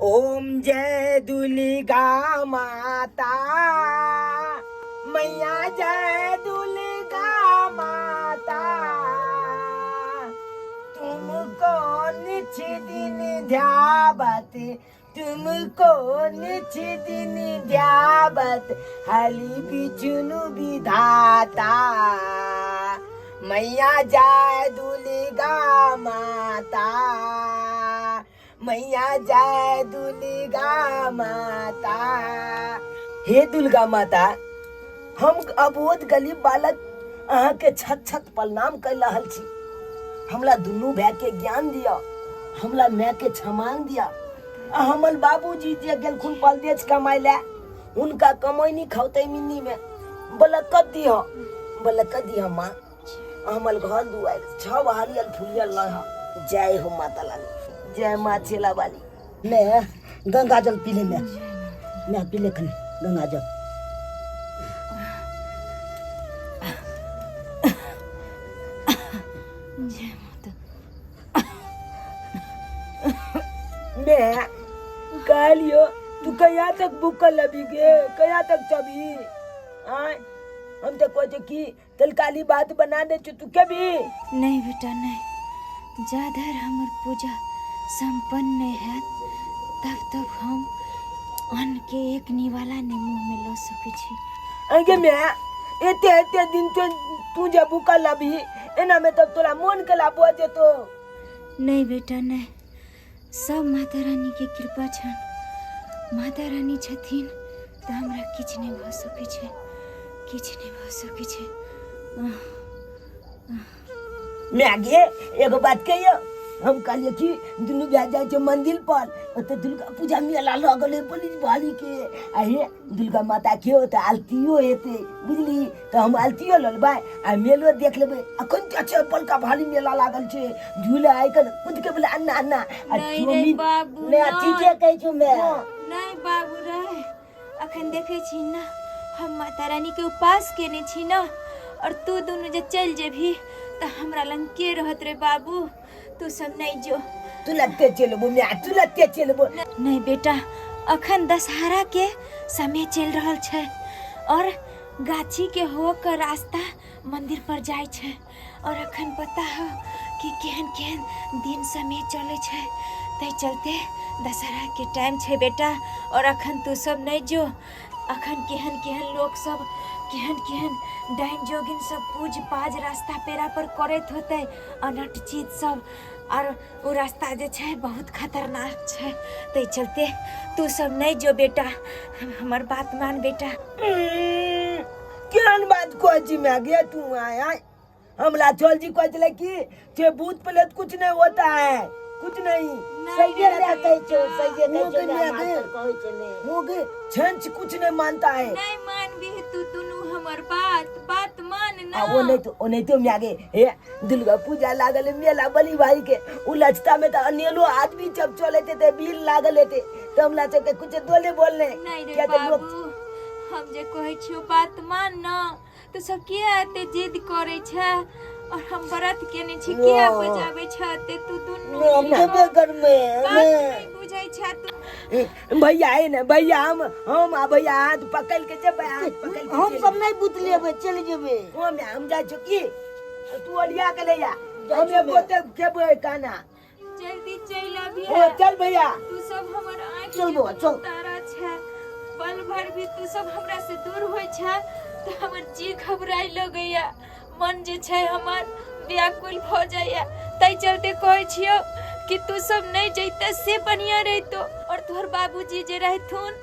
ओम जय दुर्गा माता, मैया जय दुर्गा माता। तुमको निछ दिन ध्यावत, तुमको निछ दिन ध्यावत, हली बिचुनु विधाता। मैया जय दुर्गा माता, मैया जय दुर्गा माता। हे दुर्गा माता, हम अबोध गरीब बालक अहाँके छत छत प्रणाम कर रहल छी। हमरा दुनू भाई के ज्ञान दिया, हमरा माय के क्षमान दिया। आ हमर बाबूजी जे गेलखुन परदेश कमाय लए, हुनका कमैनी खौतै मिन्नी में बलकत दिह, बलकत दिह माँ। हमर घर दुआरि छब हरियल फुलियल रह। जय हो माता लाली, जय माँ चेला वाली। मैं गंगा जल पी ले, मैं पी ले खने गंगा जल। जय माता। मैं कहलियो तू कहिया तक भूखल लबी गे, कहिया तक चबी? आय हम तो कहै कि तलकाली बात बना दे छु तू के भी। नहीं बेटा नहीं, जाधर हमर पूजा संपन्न नहीं हैत तब तक हम अन्न के एक निवाला नहीं मुंह में ल सकै छी। अंगे मैं एते एते दिन तो तू जे भूखल लबी एना में तब तोरा मोन के लाबो जेतो। नहीं बेटा नहीं, सब माता रानी के कृपा छन। माता रानी छथिन तऽ हमरा किछु नहि भऽ सकै छै, किछु नहि भऽ सकै छै। माय गे एगो बात कहियो, हम कहलियै कि दुनू भाय जाइ छै मंदिर पर, ओतऽ दुर्गा पूजा मेला लगल है पुलिस भारी के, आ हे दुर्गा माता के ओतऽ आरतियो हेतै बुझली, तऽ हम आरतियो लऽ लेबै आ मेलो देख लेबै। अखन तऽ छै बड़का भारी मेला लागल छै, झूला आइ काल्हि कूद के बोले अन्ना अन्ना आ नहीं रे चौमिन। बाबू, मैं नहीं। ठीके कहै छु मैं। हाँ। नहीं बाबू रे, अखन देखै छी ना हम माता रानी के उपास केने छी ना, और तू दुनू जे चलि जेबही तऽ हमरा लग के रहत रे बाबू? तू सब नहीं जो। तू लगते चलबो मैं, तू लगते चलबो। नहीं बेटा, अखन दशहरा के समय चलि रहल छै और गाछी के हो के रास्ता मंदिर पर जाइ छै, और अखन पता हो कि केहन केहन दिन समय चलै छै, ताहि चलते दशहरा के टाइम छै बेटा, और अखन तू सब नहीं जो। अखन केहन केहन लोक सब, केहन केहन डाइन जोगिन सब पूज पाज रास्ता पेरा पर करैत होतै अनट चीज सब, और ओ रास्ता जे छै बहुत खतरनाक छै, ताहि चलते तू सब नहीं जो बेटा, हमर बात मान बेटा। केहन बात कहै छी माय गे तू? आय आय हमरा चल जी कहै छलै कि जे भूत प्रेत कुछ नहीं होता है, कुछ नहीं। सहिए मैं कहै छौ, सहिए कहै छौ, हो मैं गई। मास्टर कहै छै ने। हो गए छंच कुछ नहीं मानता है। नहीं मानबी तू दुनू हमर बात, बात मान ना। आ वो नहीं तो, वो नहीं तो मैं आगे हे दुर्गा पूजा लागल है, मेला बलि भाई के उ लचता में तो अनेलो आदमी जब चले थे ते भीड़ लागल थे, तो हमरा सबके कुछ दोले बोलने नहीं रे क्या तो लोग बाबू, हम जे कहै छियौ बात मान ना, तू सब किया एते जिद करै छै? और हम व्रत केने छी, किया नो। बजाबै छै एते तू दुनू? हम जेबे करबै। बात नहीं बुझै छै तू। ए, भैया है ना भैया, हम आ भैया हाथ पकड़ के जेबै, हाथ पकड़ के हम चलि सब नहीं बुतलेबै, चलि जेबै। हम हम जाइ छौ की तू ओरिया के ले जा, जाइ हम छी एगो मैं। ते खेबै खाना। जल्दी चलि अभी। ओ चल भैया। तू सब हमर आँखि चल के बौआ, चल। तारा छै, पल भर भी तू सब हमरा से दूर होइ छै तऽ हमर जी घबराइ लगैया, मन जे छै हमर व्याकुल भऽ जाइया, ताहि चलते कहै छियौ कि तू सब नहि जैते से बढ़िया रहितो, और तोहर बाबूजी जे रहथुन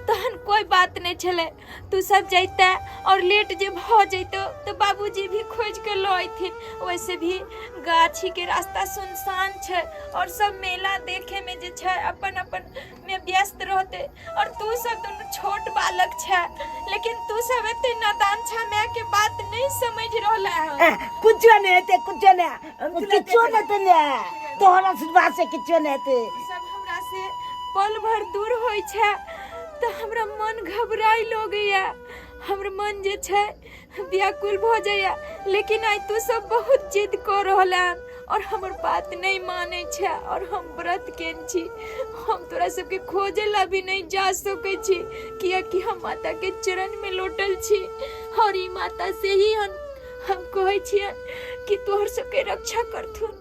तहन कोई बात नहि छलै, तू सब जैते और लेट जे भऽ जैतो तऽ बाबूजी भी खोज के लऽ अयथिन। वैसे भी गाछी के रास्ता सुनसान छै और सब मेला देखे में जे छै अपन अपन में व्यस्त रहते, और तू सब दुनू छोट बालक छै, लेकिन तू सब एते नादान छै, माय के बात नहीं समझ रहला है। ए, कुछो नहीं हेतै, कुछो नहीं। हम तुरंत किछो नहीं हेतै ने, तोहर आशीर्वाद से किछो नहीं हेतै। सब हमरा से पल भर दूर होइ छै तऽ हमरा मन घबराइ लगैया, हमर मन जे छै व्याकुल भऽ जाइया, लेकिन आइ तू सब बहुत जिद कऽ रहल हन और हमर बात नहीं मानै छै और हम व्रत केने छी। हम तोरा सबके खोजे ला भी नहीं जा सकै छी, कियाकि हम माता के चरण में लोटल छी और ई माता से ही हम कहै छियन कि तोहर सबके रक्षा करथुन।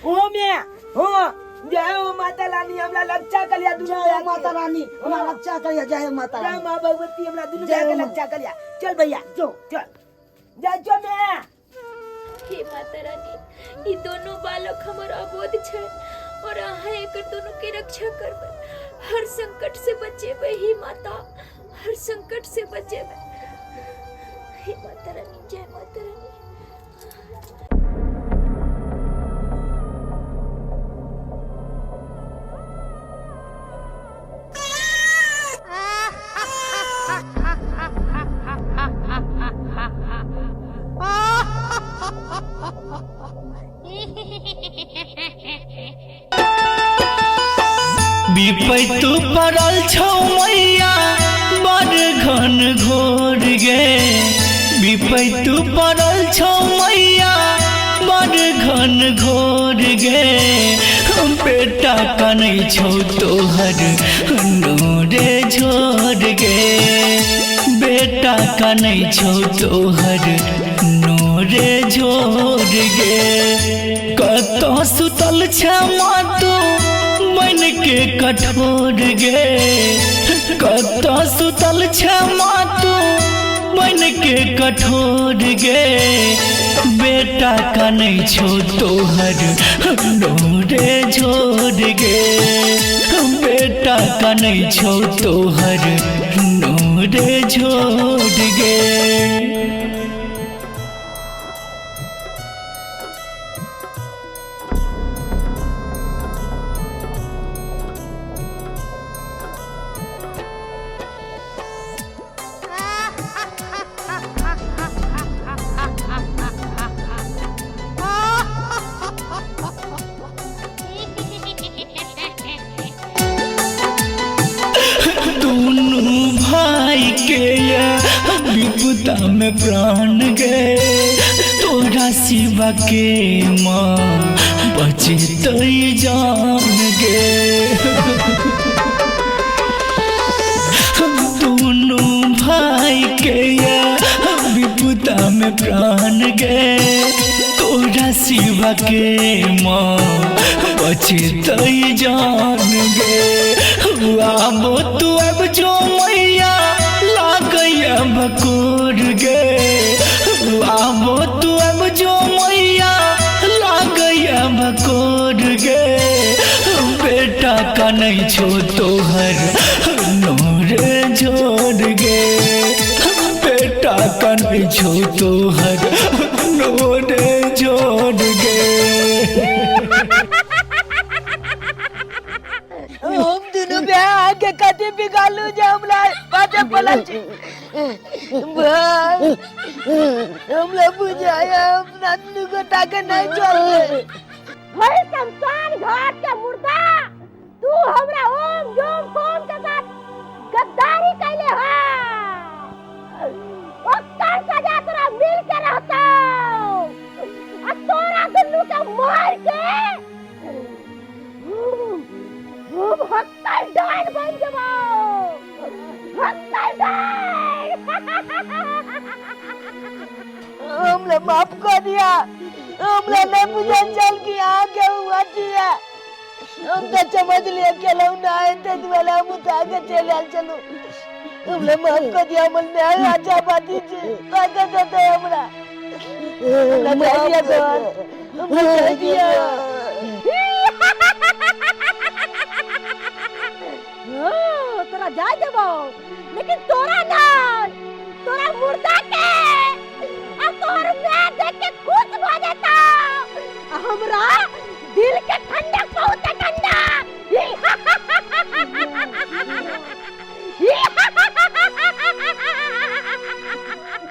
ओ मे हो जय हो माता रानी, हमरा रक्षा करिया दुनू जय हो माता रानी, हमरा रक्षा करिया। जय हो माता जय रानी, माँ भगवती, हमरा दुनू जय भाई के हो माँ। रक्षा करिया। चल भैया जो चल जा जो मे। हे माता रानी, ई दोनों बालक हमर अबोध छै और अहाँ एकर दोनों के रक्षा करबै, हर संकट से बचेबै। हे माता, हर संकट से बचेबै। हे माता रानी, जय माता रानी। विपैत पड़ल छौ मैया बड़ घन घोर गे, विपैत पड़ल छौ मैया बड़ घन घोर गे, बेटा कनै छौ तोहर नोरे झोर गे, बेटा कनै छौ तोहर नोरे झोर गे। कतऽ सुतल छै माँ तू बन के कठोर गे, कतऽ सुतल छै माँ तू बन के कठोर गे, बेटा कनै छौ तोहर नोरे झोर गे, बेटा कनै छौ तोहर नोरे झोर गे। दुनू भाई के ये विपदा में प्राण गए, तोरा शिवा के माँ बचते जान गे। दुनू भाई के ये विपदा में प्राण गए, तोरा शिवा के माँ बचते जान गे। आबो तू अब जो मैया लागैया बकोर गे, आबो तू अब जो मैया लागैया बकोर गे, बेटा कनै छौ तोहर नोरे झोर गे, बेटा कनै छौ तोहर नोरे झोर गे। हम दुनू भाई के कथी बिगाड़लू जे हमरा बाटे पड़ल छी भाई, हमरा बुझाया अपना दुनू गोटा के नहीं छोड़बै। भाई शमशान घाट के मुर्दा, तू हमरा ओम जोम फोम के साथ गद्दारी कैले है, ओकर सजा तोरा मिल के रहतौ आ तोरा दुनू के मार के हम हत्ता डाइन बन जबो, हत्ता डाइन। हमने माफ कर दिया, हमने नहीं बुझा चल कि यहाँ के हुआ है, हम तो समझ लिए के ना आए थे वाला हम उठा के चले आल चलो। हमने माफ कर दिया, हमने नहीं अच्छा बाती जी काटे देते हमरा हमने कह दिया घर, हमने कह दिया। तोरा जा देबो लेकिन तोरा ना, तोरा मुर्दा के आ तोहर मैं देख के खुश भ जाता, हमरा दिल के ठंडक बहुत ठंडा।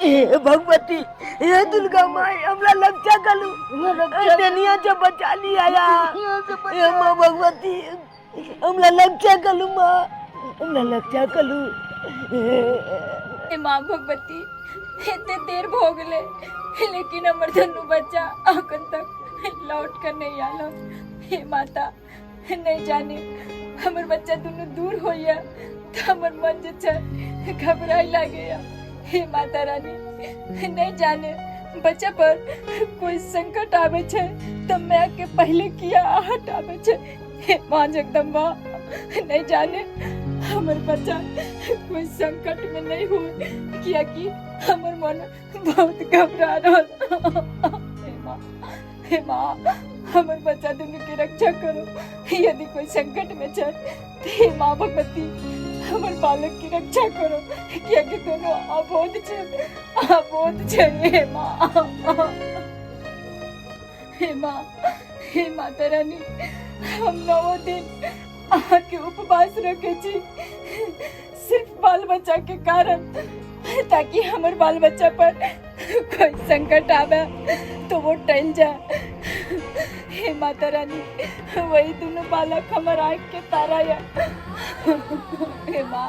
हे भगवती, हे दुर्गा माई, हमरा रक्षा करू, दुनिया से बचा लिया हे माँ भगवती, हमरा रक्षा करू माँ, हमरा रक्षा करू। हे माँ भगवती, एते देर भ गेलै लेकिन हमर दुनू बच्चा अखन तक लौट कर नहीं आयल। हे माता, नहीं जाने हमर बच्चा दुनू दूर होइया तऽ हमर मन जे छै घबराए लागैया। हे माता रानी, नहीं जाने बच्चा पर कोई संकट आवे छै तऽ माय के पहले किया आहट आवे छै। हे माँ जगदम्बा, नहीं जाने हमर बच्चा कोई संकट में नहीं हो, किया कि हमर मन बहुत घबरा रहल। हे माँ, हे माँ, हमर बच्चा दुनू के रक्षा करो। यदि कोई संकट में छै तो हे माँ भगवती हमर बालक की रक्षा करो, किया कि दोनों अबोध छै, अबोध छै। हे माँ, हे माँ, हे माता रानी, हम 9 दिन अहाँके उपवास रखे छी सिर्फ बाल बच्चा के कारण, ताकि हमर बाल बच्चा पर कोई संकट आवे तो वो टल जाए। हे माता रानी, वही दोनों बालक हमर आँख के तारा या। हे माँ,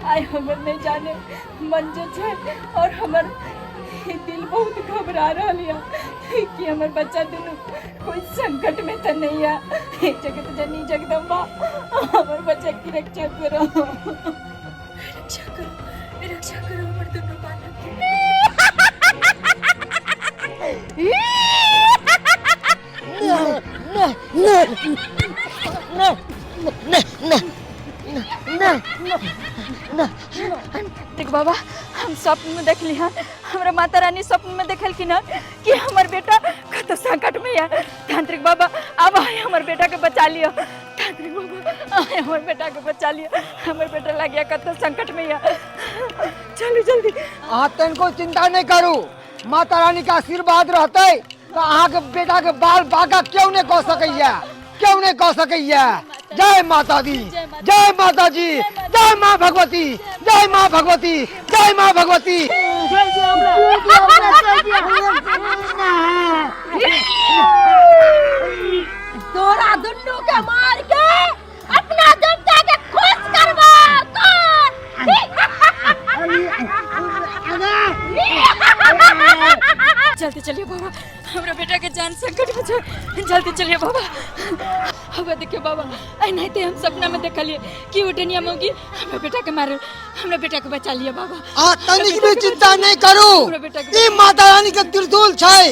आइ हमर नहीं जाने मन जे छै और हमर दिल बहुत घबरा रहल या कि हमर बच्चा दुनू कोई संकट में तो नहीं है। हे जगत जननी जगदम्बा, हमर बच्चा की रक्षा करो, रक्षा करो, रक्षा करो हमर दुनू बालक के। देख बाबा, हम स्वप्न में देखली हन, हमरा माता रानी स्वप्न में देखलखिन हन कि हमर बेटा कतौ संकट में है। तांत्रिक बाबा अब आए हमर बेटा के बचा लियो। तांत्रिक बाबा आए हमर बेटा के बचा लियो, हमर बेटा लग गया कतौ संकट में है। चलू जल्दी। अहाँ तनिको चिंता नहीं करू, माता रानी के आशीर्वाद रहते तो अहाँ के बेटा के बाल बाका क्यों नहीं कह सकैया, क्यों नहीं कह सकैया। जय माता दी, जय माता जी, जय माँ भगवती, जय माँ भगवती, जय माँ भगवती। तोरा दुन्नू के मार के अपना जनता के खुश करबा कर। जल्दी चलिए बाबा, हमरा बेटा के जान संकट में छै, जल्दी चलिए बाबा। हवा देखियो बाबा, एनाहिते हम सपना में देखलिए कि ओ डनिया मौगी हमरा बेटा के मारल, हमरा बेटा के बचा लिया बाबा। आ तनिक भी चिंता नहीं करू, ई माता रानी के त्रिशूल छै,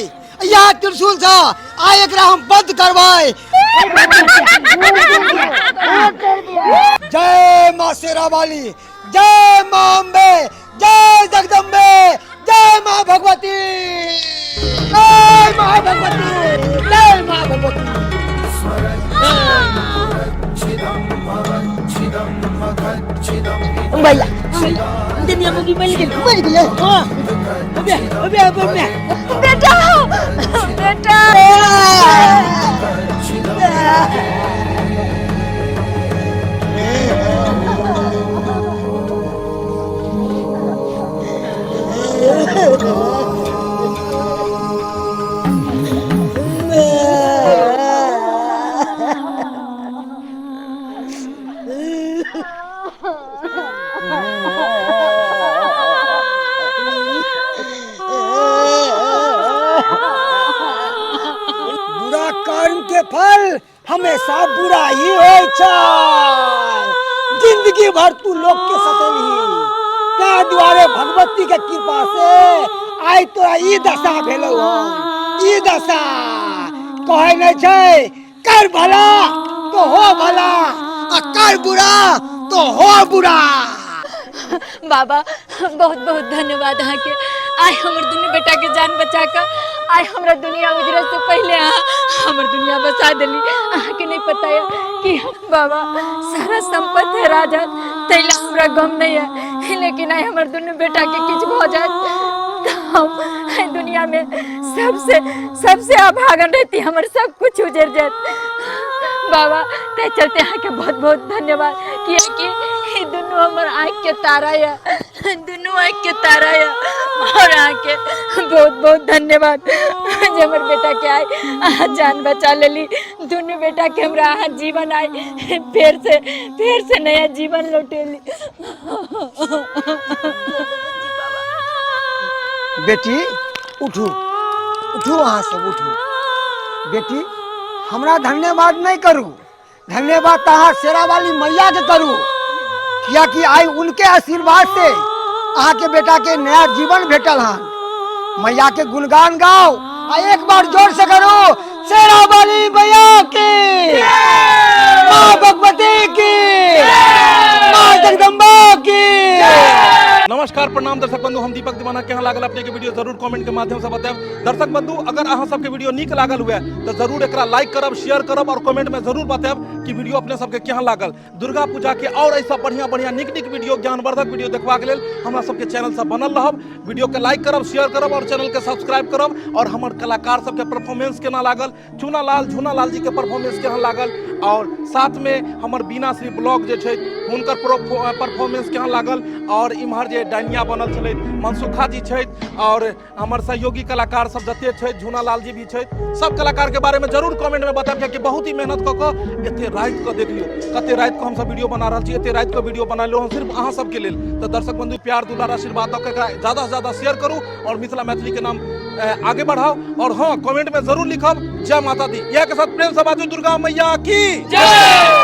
यह त्रिशूल छै, आ एकरा हम बंद करबै। जय माँ शेरावाली, जय माँ अम्बे, जय जगदम्बे, जय माँ भगवती, जय माँ भगवती, जय माँ भगवती। भैया दुनिया मुगी मिल गेल, मर गेल। हां, अबे अबे अबे बेटा, बेटा। बुरा कर्म के फल हमेशा बुरा ही होइ छै। जिंदगी भर तू लोग के सतेलही, ताहि दुआरे भगवती के कृपा से आइ तोरा ई दशा भेलौ हन। ई दशा कहै नहि छै, कर भला तो हो भला आ कर बुरा तो हो बुरा। बाबा बहुत बहुत धन्यवाद अहाँ के, आइ हमर दुनू बेटा के जान बचा के आइ हमरा दुनिया उजरे से पहले अहाँ हमर दुनिया बचा देली। अहाँ के नहीं पता है कि बाबा सारा संपत्ति हेरा जात तैला हमरा गम नहीं है, लेकिन आइ हमर दुनू बेटा के किछु भऽ जात तऽ हम एहि दुनिया में सबसे सबसे अभागन रहती, हमर सब कुछ उजर जात बाबा। तै चलते अहाँ के बहुत बहुत धन्यवाद, कियाकि ई दुनू हमर आँख के तारा या, दुनू आँख के तारा या। और अहाँ के बहुत बहुत धन्यवाद जे हमर बेटा के आइ अहाँ जान बचा लेली, दुनू बेटा के हमरा अहाँ जीवन आइ फेर से नया जीवन लौटेली। बेटी उठू, उठू, अहाँ सब उठू। बेटी, हमरा धन्यवाद नहीं करू, धन्यवाद तो अहाँ शेरावाली मैया के करू, कियाकि आइ उनके आशीर्वाद से अहाँ के बेटा के नया जीवन भेटल हन। मैया के गुणगान गाओ आ एक बार जोर से करो शेरावाली मैया की, माँ भगवती की, माँ जगदम्बा की। नमस्कार, प्रणाम दर्शक बंधु, हम दीपक दीवाना। केहन लागल अपने के वीडियो जरूर कमेंट के माध्यम से बताएब। दर्शक बंधु, अगर अहाँ सबके वीडियो नीक लागल हुए तो जरूर एकरा लाइक करब, शेयर करब और कमेंट में जरूर बताएब कि वीडियो अपने सबके केहन लागल। दुर्गा पूजा के और ऐसा बढ़िया बढ़िया नीक नीक वीडियो, ज्ञानवर्धक वीडियो देखबाक लेल हमरा सबके चैनल से बनल रहब। वीडियो के लाइक करब, शेयर करब और चैनल के सब्सक्राइब करब। और हमर कलाकार सबके परफॉर्मेंस केना लागल, चूनालाल झूनालाल जी के परफॉर्मेंस केहन लागल, और साथ में हमर बीना श्री ब्लॉग जे छै हुनकर परफॉर्मेंस केहन लागल, और इम्हर जे डाइनिया बनल छलै मनसुखा जी छथि और हमर सहयोगी कलाकार सब जते छथि, झूनालाल जी भी छथि, सब कलाकार के बारे में जरूर कमेंट में बताब, कियाकि बहुत ही मेहनत कऽ कऽ एते राति कऽ देख लियौ कते राति कऽ हमसब वीडियो बना रहल छी, एते राति कऽ वीडियो बनेलहुँ हम सिर्फ अहाँ सबके लेल। तऽ दर्शक बंधु, प्यार दुलार आशीर्वाद दऽ कऽ एकरा ज्यादा से ज्यादा शेयर करू और मिथिला मैथिली के नाम आगे बढ़ाओ। और हाँ, कमेंट में जरूर लिखब जय माता दी। यह के साथ प्रेम से बाजू दुर्गा मैया की जय।